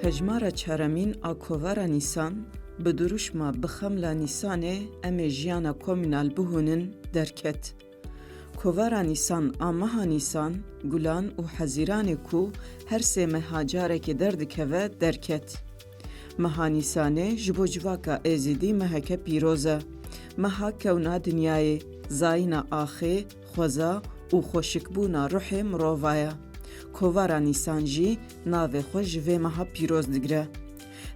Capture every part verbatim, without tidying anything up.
Hejmara çaremîn a kovara Nîsan, bi duruşma bi xemla Nîsanê em ê jiyana komînal bihûnin, derket. Kovara Nîsan a meha Nîsan, Gulan û Hezîranê ku her sê meha carekê derdikeve, derket. Meha Nîsanê ji bo civaka Êzidî meheke pîroz e. Meha kewna dinyayê, zayîna axê, xweza û xweşikbûna ruhê mirova ye. Kovara Nîsan jî navê xwe ji vê meha pîroz digire.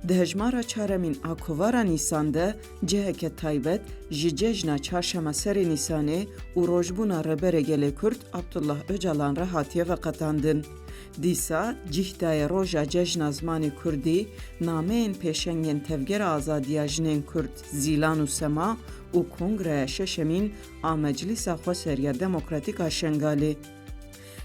Di hejmara çaremîn a kovara Nîsan de ciheke taybet ji cejna Çarşema Serê Nîsanê û rojbûna Rêberê Gelê Kurd Abdullah Ocalan re hatiye veqetandin. Dîsa cih daye roja cejna zimanê kurdî, nameyên pêşengên Tevgera Azadiya Jinên Kurd Zîlan û Sema û Kongreya Şeşemîn a Meclîsa Xweseriya Demokratîk a Şengalê.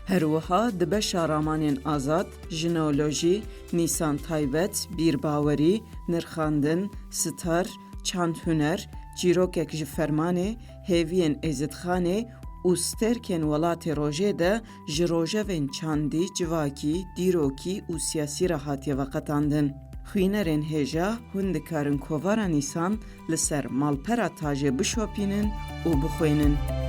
Her wiha di beşa ramanên azad, jineolojî, Nîsan taybet, bîrbawerî, nirxandin, sitar, çand huner, çîrokek ji fermanê, hêviyên Êzidxanê û stêrkên welatê rojê de ji rojevên çandî, civakî, dîrokî û siyasî re hatiye veqetandin. Xwînerên hêja hûn dikarin kovara Nîsan li ser malpera tajê bişopînin û bixwînin.